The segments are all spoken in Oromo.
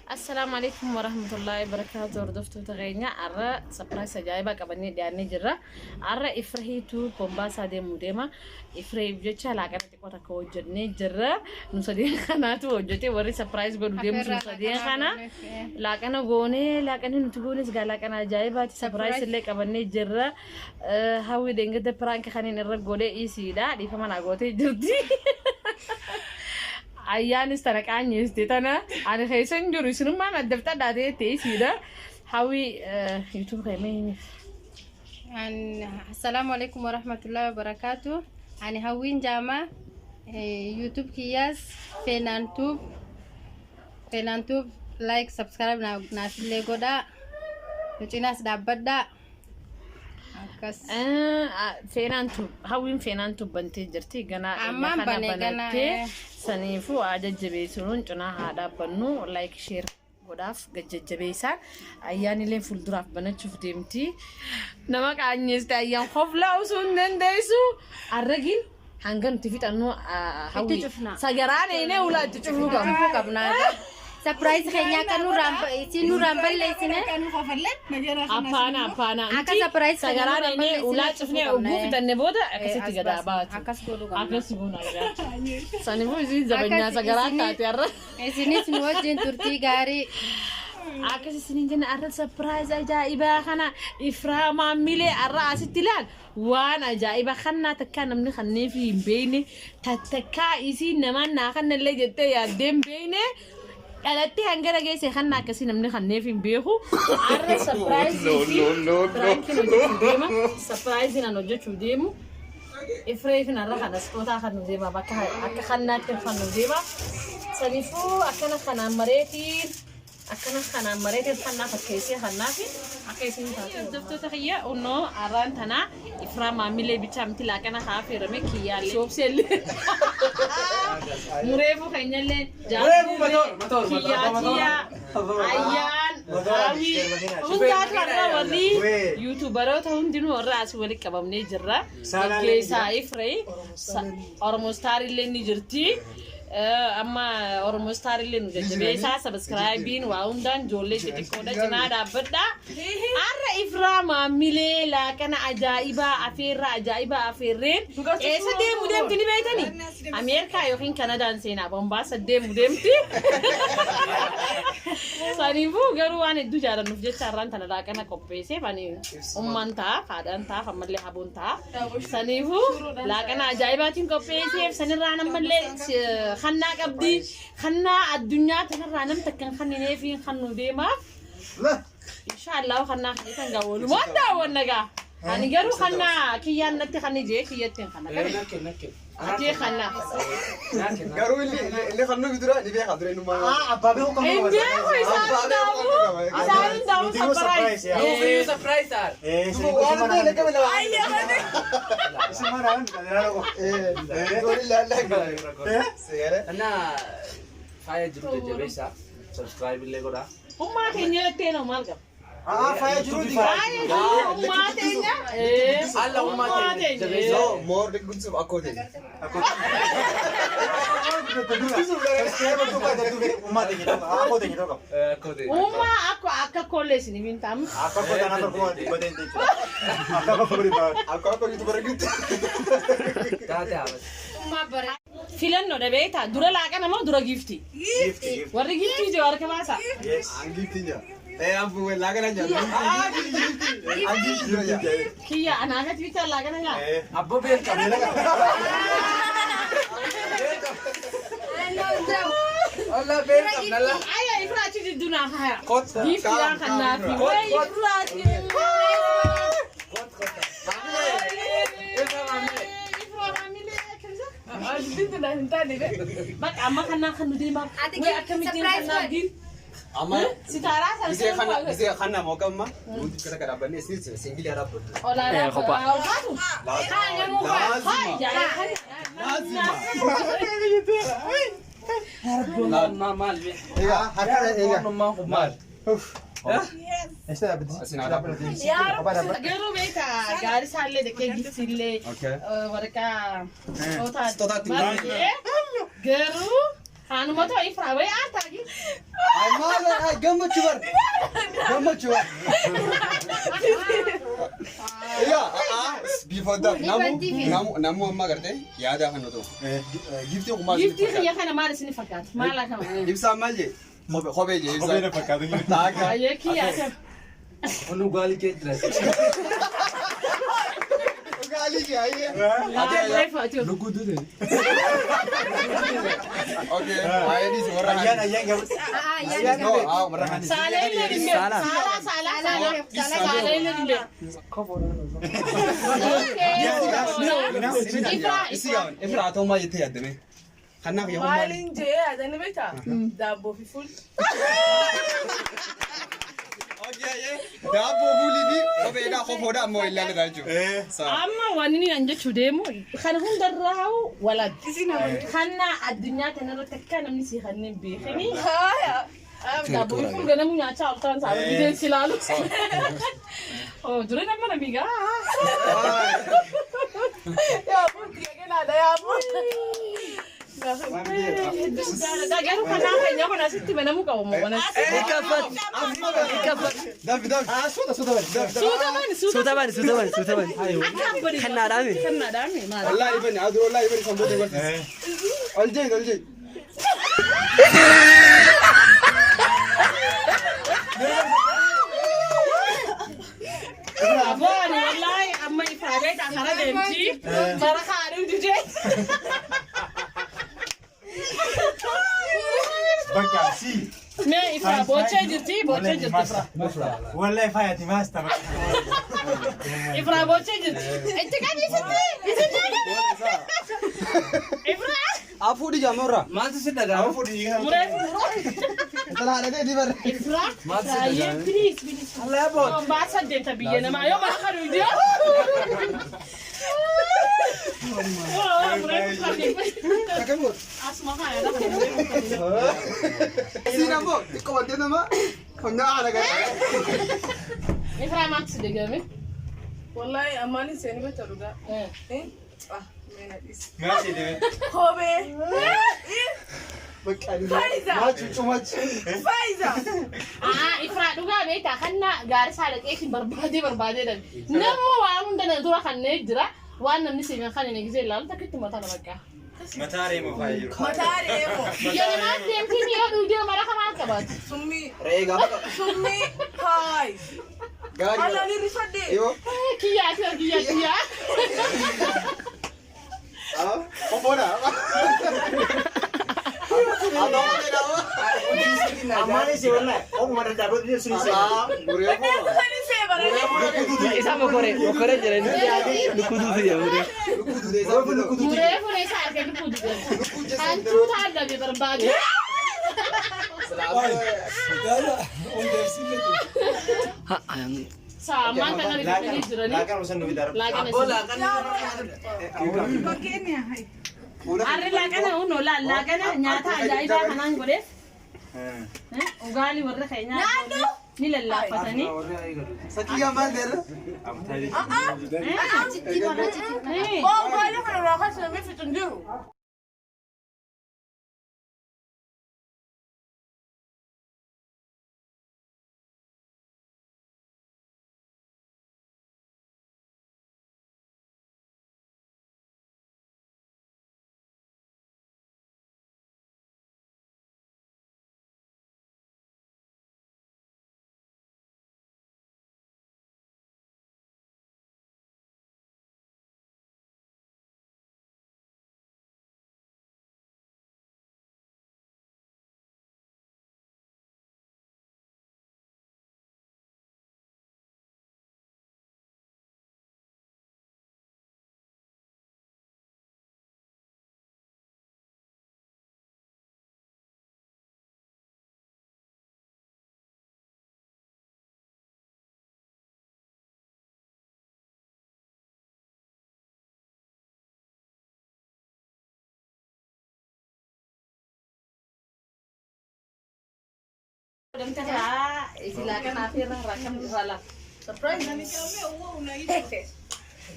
Assalaamu alaikum warahmatullahi wabarakatuh. Hordoftoota keenya, har'a surprise ajaa'ibaa qabannee dhiyaannee jirra. Har'a Ifrahiitu Bombaasaa deemuu deema. Ifrahiif jecha laaqana xiqqoo takka hojjennee jirra. Nu sadeen kanaatu hojjete, warri surprise godhu deemu nu sadeen kana. Laaqana goonee, laaqanni nuti goones gaa laaqana ajaa'ibaati. Surprise illee qabannee jirra. Hawwi deengada prank kaniin irra godhee isiidha. Dhiifama naa gootee jirti. Ayyaanis tana qaanyeeste, tana ani keessa hin jiru, isinummaan addaftadhaa ta'etti isiidha. Hawwi, YouTube kee mee himiif. Assalaamu alaikum warahmatullahi wabarakatuh. Ani Hawwiin Jaamaa, YouTube kiyyaas Feenaan Tube. Feenaan Tube like, subscribe naafillee godhaa. Nu cinaas dhaabbadhaa. Akkas. Feenaan Tube, Hawwiin Feenaan Tube bantee jirti. Ganaa Ammaan kana bane, ganaa, banattee saniifuu haa jajjabeessuun cinaa haa dhaabbannu, like, share godhaaf gajjajjabeessaa. Ayyaanillee fuulduraaf banachuuf deemti. Nama qaanyeeste ayyaan koflaa osoo hin dandeessu. Arragiin hanga nuti fixannu Hawwi cufna. Sagaraan eenee ulaa itti cufuu qabna. Cufuu qabna. Surprise keenya akka nurraan isin nurraan balleessine. Appaana appaana. Akka surprise keenya Sagaraan nurraan eenee balleessine ulaa cufuu cufnee qabna, oguu fixanne booda akkasitti As gadaa baasna. baatu. Akkas godhuu qabna. Akkas goona argaa. Saniifuu isin zabanyaa Akkas sagaraan taate har'a. Isinis nu wajjin turtii gaarii. Akkas isiniin jenna, har'a surprise ajaa'ibaa kana Ifraa maamilee har'a asitti ilaal, waan ajaa'iba kannaa takkaa namni kanneef hin beekne, takkaa isiin namaan naa kannallee jettee yaaddee hin beekne, dhalattee hanga dhageesse kannaa akkasii namni kanneef hin beeku. Har'a surprise fi prankiin hojjechuuf deema. Surprise an hojjechuuf deemu. Ifreefin har'a kana sitootaa kan nu deema, bakka akka kannaatti kan nu deema. Saniifuu akkana kanaan mareetiin, akkana kanaan mareetiin kannaa fakkeessee kannaafi akka isin taate. Hordoftoota kiyya, unnoo har'aan tanaa Ifraa maamilee bichaa miti, laaqana haa affeerame kiyyaallee. Soobseellee. Mureefuu keenyallee. Mureefuu matoor, matoor, Kiyyaa matoor, kiyyaa. Ayyaan. Hawwi. Hundaatu har'a warri YouTuberoota hundinuu warra asii walitti qabamnee jirra. Gaggeessaa Ifree. Oromo Star illee ni jirti. Amma Oromo Star illee nu jajjabeessaa, subscribeiin waa hundaan ijoollee xixiqqoodha, cinaa dhaabbadha. Har'a Ifraa maamilee laaqana ajaa'ibaa afeerraa ajaa'ibaa afeerreen eessa deemu deemti ni beektanii? Ameerikaa yookiin Kanadaan seenaa Bombaasa deemu deemti. Saniifuu garuu waan hedduu jaalannuuf jecha har'aan tana laaqana qopheesseef, ani ummaan ta'a, haadhaan ta'a, ammallee haboon ta'a. Saniifuu laaqana ajaa'ibaatiin qopheesseef, sanirraan ammallee kannaa qabdi. Kannaa addunyaa tanarraa nam takka hin kannineef kan nu deemaaf. Inshaallah kannaa kan isan gaa walumaan daawwanna gaa. Ani garuu kannaa kiyyaan natti kan ijee kiyyatti hin kanna. Ati kannaa. Garuu inni kan nuyi dura ni beeka dura inni maal. Abbaa beeku kan. Hin beeku, isaan hundaafuu, isaan hundaafuu surprise. Nuufiyyuu surprise ta'a. Waan hin beekne qabe lama. Isin mana waan dha. Doonii laalaa. Seera. Ana faaya jiru jajjabeessaa. Subscribe illee godhaa. Ummaa keenya jettee noo maal qaba? Faaya jiruuti. Faaya jiru ummaa teenya. Alla ummaa teenya jabeessaa. No, more guddisuuf akkoo ta'e. Akkoo teenya tokko. Akkoo ta'e. Ummaa akka akka kollee isiniif hin ta'amu. Akka koo tanaa tokko godheen jechuudha. Akka koo godhi baatu. Akkoo akkoo YouTuber guutti. Taate haabas. Ummaa bare. Filannoo beektaa, dura laaqana moo dura giftii? Gifti gifti. Warri giftii jiru harka baasaa. Yes. Angifti jaa. Amfu laaqana jaa. Ah, gifti gifti. Angifti dura jaa. Kiyya anaafet bichaa laaqana nyaa. Abboo beelka. Olla beelka nalla. Aya, Ifraa achi jidduu naa kaaya. Kot. Giftiidhaan kan naafi. Wayi Ifraati. Kot kot. Ifra maamile. Ifraa maamilee akkamisa? Bakka amma kannaa kan nu deemaa. Ati Wayi akkamittiin surprise kan naaf godhi. giin? Amma Sitaaraa sana. gisee kana gisee kana moo qabma. Nuti kana kana dhaabbanne isinis singilii haa dhaabbattu. Olaanaa. Kophaa. Olaatu. Laazima. Haa jaalala. Laazima. Maal maal be? Egaa harka egaa. Maal maal? Eessa dhaabbatti? Isin haa dhaabbattu. Garuu beektaa, gaarii isaallee dhaqee giftiillee Okay. waraqaa Sitootaatti. Baay'ee garuu haanuma ta'u, Ifraa wayi aartaa gi. Ay maal Gammachuu bar. Gammachuu bar. Yaa before that namu amma gartee yaada kan nutu. Giftii kumaa. Giftii kiyya kana maal isin fakkaata? Maal akka? Ibsaa maal jee? Kophee jee ibsaa. Kophee fakkaata. Taaka. Ayyee kiyya akka. Onu gaalii kee jira. Gaalii kee ayyee. Lukkuu duute. Okay. Ayyee warra. Ayyaan ayyaan gabu. Ayyaan. No, ah warra kan. Saalee illee dhimbee. Saalaa saalaa saalaa. Saalee illee dhimbee. Ifraa ifraa. Ifraa ta'uu maal jettee yaaddame? Kanaaf yoo maal? Maaliin jee yaadani beektaa? Daabboo fi fuul. Daabboo fuulii fi kopheedhaa kofoodhaa ammoo ilaalladha jechuudha. Amma waan inni an jechuu deemu kan hundarraa walatti. Kanna addunyaa kanarratti akka namni si kanneen beekanii. Daabboo fi fuul ganamu nyaachaa oltaan sa'a bideen si ilaalu. Dure nama namigaa. Yaa bulti keenyaadha yaa bulti. Garuu kanaa keenya kun asitti banamuu qabu moo banatti? Dafi dafi. Suuta suuta bani. Suuta bani suuta Suuta bani suuta bani suuta bani. Akka abbani. Kannaadhaami. Kannaadhaami maal? Wallaahi bani aduu wallaahi bani sanboota barsiisa. Ol jee ol jee. Abooni wallaahi amma ifaadee karaa deemti. Bara kaadhuu didee. Bakka si. Mee ifaa boochee jirti boochee jirti ifraa. Wallahi faayati maasta. Ifraa boochee jirti. Itti qabi isitti isitti qabi. Ifraa. Afuudhi jaamurra. Maaltu si dhaga'ama? Muree muree. Intala haadha ta'e dibarre. Ifraa. Ifraa please please. Allah boot. Baasa deemta biyya namaa yoo bara kaduu didee. Akkam godhu? Asuma kana. Siin ammoo xiqqoo wantee nama funyaan haadha gara. Ifraa maaltu si dhaga'ame? Wallahi ammaan seeni beektaa dhugaa. Ah, meena dhiisi. Maal jedhame? Kophee. Faayidaa. Maachu cumachu. Faayidaa. Ifraa dhugaa beektaa kanna gaarii isaa dhaqee barbaadee barbaadee dhabe. Namni waan hunda na dura kanneen jira waan namni siif kan hin eegisee ilaalu takkitti mataa nama bakka. Mataa reemu faaya jiru. Mataa reemu. Biyya namaa deemtee mi'a dhugdee mara kamaa qabaatu. Summii. Re'ee gaafa qaba. Summii. Haay. Gaarii. Alaan irrifadhe. Yoo. Kiyyaa kiyyaa kiyyaa. Kofoodha. Ammaan si wallahi oguma daddaabatu sun si. Muree koo. Sani see baree. Isa mokoree mokoree jedhanii lukkuu duutu jedhamu. Lukkuu duudee. Muree fuudhee isaa harka lukkuu dudee. Hantuuta dhabe barbaade. Saamaan kana rifatanii jiranii. Laaqana osoo nu bitaa. Laaqana Abboo isin. laaqana. Harri laaqana hunoo laaqana nyaata ajaa'ibaa kanaan godheef. Ugaali warra keenyaa ni lallaafatanii. Sakkiyaa maal deerra? Achitti warra achitti. Oo baay'ee kana irraa kaasee fixu hin jiru.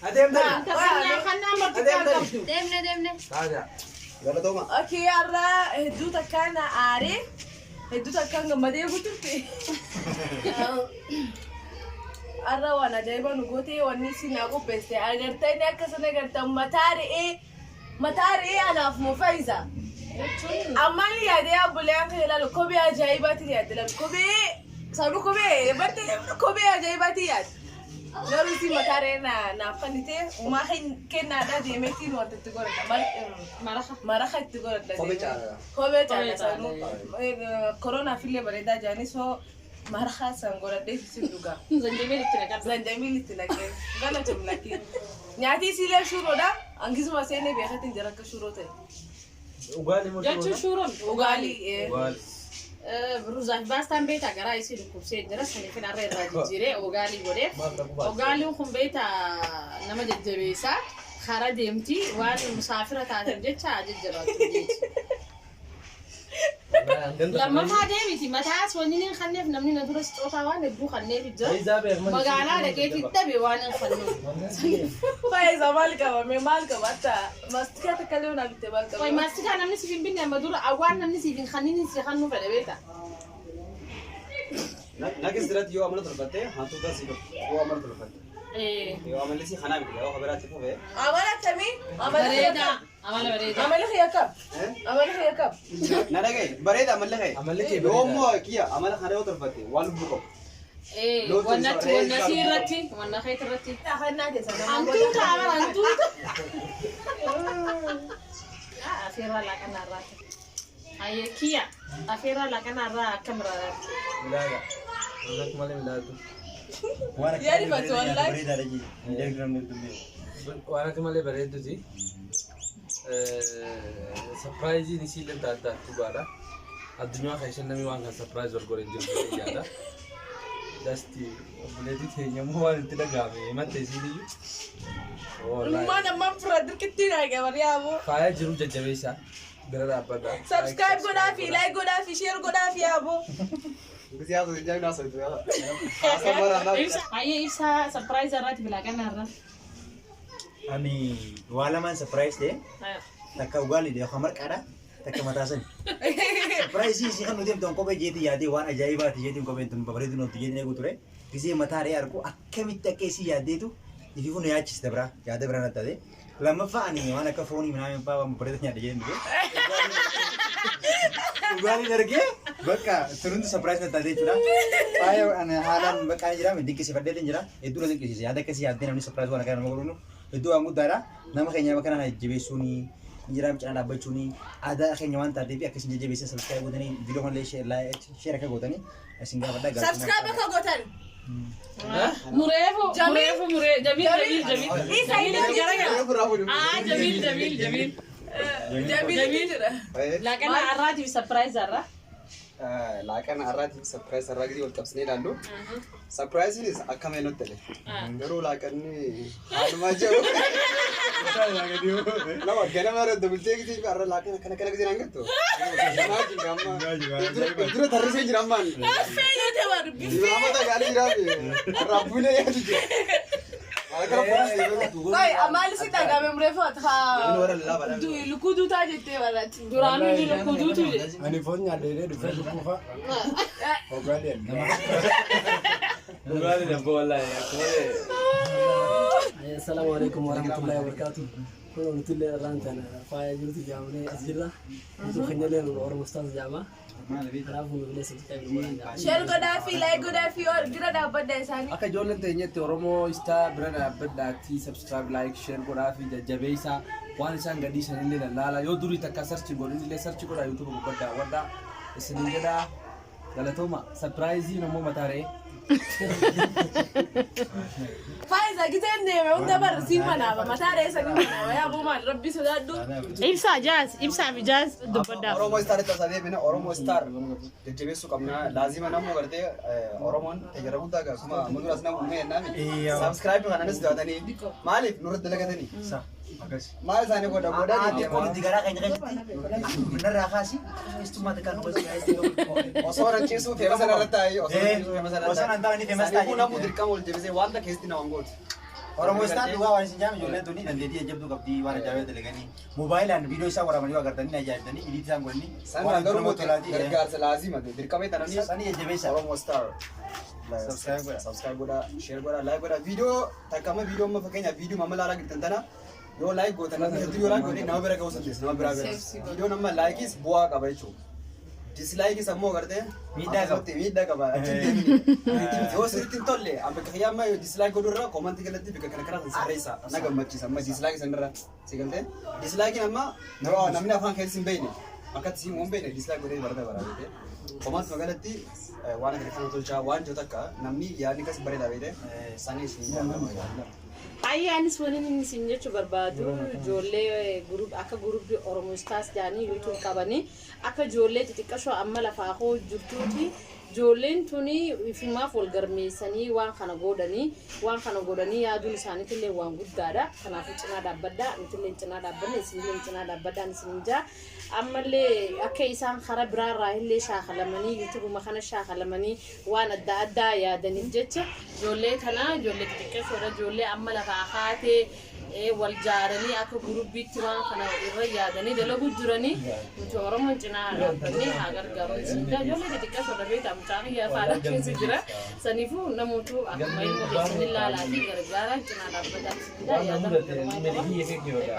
Adeemtani. Deemne deemne. Galatooma. Okay, har'a hedduu takkaan aaree Hedduu akkaan gammadee guututti. Arra waan ajaa'iba nu gootee wanni si naa qopheesse agartanii akkasana agartan mataa re'ee anaaf moo fayyisa. Ammaan yaadee abboleen kan ilaalu kophee ajaa'ibaati yaadde ilaalu kophee sanuu kophee battee kophee ajaa'ibaati yaadde. Garuu si mataa re'ee naaf fannitee uumaa kennaadhaa deemeetiin wanta itti godhadha. Maraqa itti godhadha. Kophee caala. Kophee caala sanuu koronaaf illee bareedaa jaanii soo maraqa san godhadhee si dhugaa. Zanjabiil itti naqadha. Zanjabiil itti naqee galatum lakkee. Nyaati isiilee shuroodha. Hangisuma seenee beekatiin jira akka shuroo ta'e. Jechuun shuroon Ugaali. Ruuzaaf baastaan beektaa garaa isii dhukkubsee jira saniifin har'a irraa jijjiiree ogaalii godheef. Ogaaliin kun beektaa nama jajjabeessaa karaa deemti waan musaafira taatan jecha jajjabaatu jechuudha. Lammaffaa deemiti mataas wanni hin kanneef namni na dura sixootaa waan hedduu kanneef jira. Magaalaa dhaqeetii dhabe waan hin kanneef. Faayisaa maal qaba? Mee maal qaba? Hatta maastikaa takka illee naa bitte maal qaba? Wayi maastikaa namni siif hin binne amma dura waan namni siif hin kanniin si kannuu fedhe beektaa. Nagis irratti yoo amala tolfatte hantuuta si qabu. Yoo amala tolfatte. Yoo amalli si kanaa miti yoo habiraatti fufee. Amala akkamii? Bareedaa. Amala bareedaa. Amala kiyya kam? Amala kiyya kam? Na dhagaye bareeda amalli kee. Amalli kee Yoo immoo kiyya amala kana yoo tolfatte waan lubbuu qabu. Wannatti wanna si irratti wanna keet irratti. Kannaa keessa nama Hantuuta amala hantuuta. Afeerraa laaqanaa irraa. Ayyee kiyya afeerraa laaqanaa irraa akkam irraa Midhaaga. Akka malee midhaatu. Yaadi fatu wallahi. Waan akka malee bareedduti. Sapiraayiziin isii illee adda dhugaadha. Addunyaa keessa namni waan kan sapiraayiz wal godhe hin jiru yaada. Dasti obboleettii teenya immoo waan itti dhagahame himatte isiin iyyuu. Ilmaan ammaan fira dirqitti naa gabar yaaboo. Faaya jiru jajjabeessaa bira dhaabbadha. Subscribe godhaa fi like godhaa fi share godhaa fi yaaboo. Gisee haasoo hin haasoo Haasoo mara Ayyee ibsaa sapiraayiz irratti bilaaqanaa irraa. Ani waa lamaan surprise ta'e takka ugaaliidha yookaan marqaadha takka mataa sani. Surprise isii kan nuti himtan kophee jeetii yaadee waan ajaa'ibaati jeetiin kopheen tun bareedu nuti jeetiin eegu ture. Gisee mataa re'ee argu akkamitti akka isii yaaddeetu ifi kun yaachiste biraa yaada biraa natti taate. Lammaffaa ani waan akka foonii minaamin fa'aa waan bareedu nyaadha jeetiin dhufe. Ugaaliin argee bakka tunuun surprise natti taate jechuudha. Faaya ani haalaan bakka ani jira dinqisiifadheetiin jira. Hedduu na dinqisiise yaada akkasii yaaddee namni surprise waan akkana nama godhuun hedduu waan guddaadha. Nama keenya bakka kana jajjabeessuun jira cinaa dhaabbachuun aadaa keenya waan taateef akkasiin jajjabeessan subscribe gootanii viidiyoo kanallee share akka gootanii isin gaafadha. Subscribe akka gootan. Mureefu mureefu muree Jamiil Jamiil Jamiil. Isa inni Garagara. Ah Jamiil Jamiil Jamiil. Jamiil jira. Laaqana har'aatiif sapiraayiz har'a. Laaqana har'aatiif sapiraayiz har'aa gisee wal qabsinee ilaallu. Sapiraayiziinis akka meenutti ta'e. Garuu laaqanni haalumaa jiru. Nama ganama irra dabultee gisee har'a laaqana kana kana gisee naan gattu. Dura tarrisee jira ammaan. Biffee yoo ta'e waan biffee. Imaamata gaarii jiraa fi har'aa yaadu jira. Qoy amaali si dhagahame mureefu ati haa lukkuu duutaa jettee barraatti. Duraanuu inni lukkuu duutu jedhe. Ani foon nyaadhee dhufee lukkuu fa'a. Ogaalee. Dhugaatiin abbaa wallaahi akka malee. Assalamu alaikum warahmatullahi wabarakatuh. Kun nuti illee irraan tana faaya jirutu jaamnee as jirra. Nuti keenya illee Oromoo Stars jaama. Kanaafuu nu illee subscribe godhaa jaama. Share godhaa fi like godhaa fi bira dhaabbadha isaanii. Akka ijoolleen teenyetti Oromoo Star bira dhaabbadhaatti subscribe like share godhaa fi jajjabeessaa waan isaan gadhiisan illee lallaala yoo durii takka search godhin illee search godhaa YouTube gubbaa daawwadhaa isinin jedhaa galatooma sapiraayiziin ammoo mataa re'ee. Faayisaa giseen deeme hunda barri siin manaaba mataa re'ee sanii manaaba yaaboo maal rabbi sodaadhu. Ibsaa jaaz ibsaa fi jaaz dubbadhaaf. Oromoo Star itti asaa deebina Oromoo Star jajjabeessuu qabna laazima namuu gartee Oromoon tajaajila guddaa akkasuma muduras nama uumee jennaami subscribe kananis daawwatanii maaliif nurratti dalagatanii maal isaanii godha godha Xiqqoo nuti garaa keenya keessatti narraa kaasi keessummaa xiqqaa nu gosa osoo rachiisuu feema sana irratti taa'ee osoo rachiisuu feema sana Osoo nan taa'anii feema sana Saniifuu namuu dirqama ol jabisee wanta keessatti nama gooti. Oromoo Star dhugaa waan isin jaame ijoolleen tuni dandeettii jajjabduu qabdi waan ajaa'ibaa dalaganii moobaayilaan viidiyoo isaa waraabanii waa agartanii ajaa'ibtanii edit isaan godhanii San waan garuu nama tolaatii gargaarsa laazima dirqama tananii sanii jajjabeessa. Oromoo Star. Subscribe godhaa. Subscribe godhaa, share godhaa, like godhaa. Viidiyoo takka amma viidiyoo amma fakkeenyaaf viidiyoo amma ilaalaa jirtan tana yoo like gootan namni hedduu yoo like godhe nama bira ga'uu dandeessa nama biraa bira. Viidiyoon amma likeis bu'aa qaba jechuudha. Dislikes ammoo gartee Miidhaa qaba. akkasumatti miidhaa qaba. Achi hin deemini. Yoo sirriitti hin tolle amma bakka kiyyaa amma dislike godhu irra comment jalatti bakka kana kana sirreessa na gammachiisa amma dislike sanirra si galtee dislike amma yeroo namni afaan keessa hin beekne akkatti siin hin beekne dislike godhee barata bara beekte. Comment magaalatti waan akka kana tolchaa waan jiru takka namni yaadni kas bareedaa beekte sanii isin jaallatama. Ayyaanis wani inni isin jechuu barbaadu ijoollee group akka groupii Oromoo Stars jedhanii YouTube qabanii akka ijoollee xixiqqashoo amma lafaa koo jirtuuti. Ijoolleen tuni ifumaaf wal garmeessanii waan kana godhanii yaaduun isaaniitillee waan guddaadha. Kanaafuu cinaa dhaabbadhaa, nutillee cinaa dhaabbanne, isinillee cinaa dhaabbadhaan isin jaa. Ammallee akka isaan karaa biraarraa illee shaakalamanii YouTubuma kana shaakalamanii waan adda addaa yaadaniif jecha ijoollee kana ijoollee xixiqqashoodha, ijoollee amma lafaa kaatee wal jaaranii akka groupiitti waan kana irra yaadanii dalaguu jiranii nuti Oromoon cinaa dhaabbannee haa gargaaru. Ijoollee xixiqqashoodha beektaa, mucaa kiyyaa faana keessa jira. Saniifuu namoota akkuma ilmoo keessan ilaalaa fi gargaaraan cinaa dhaabbataa. Waan na mudate,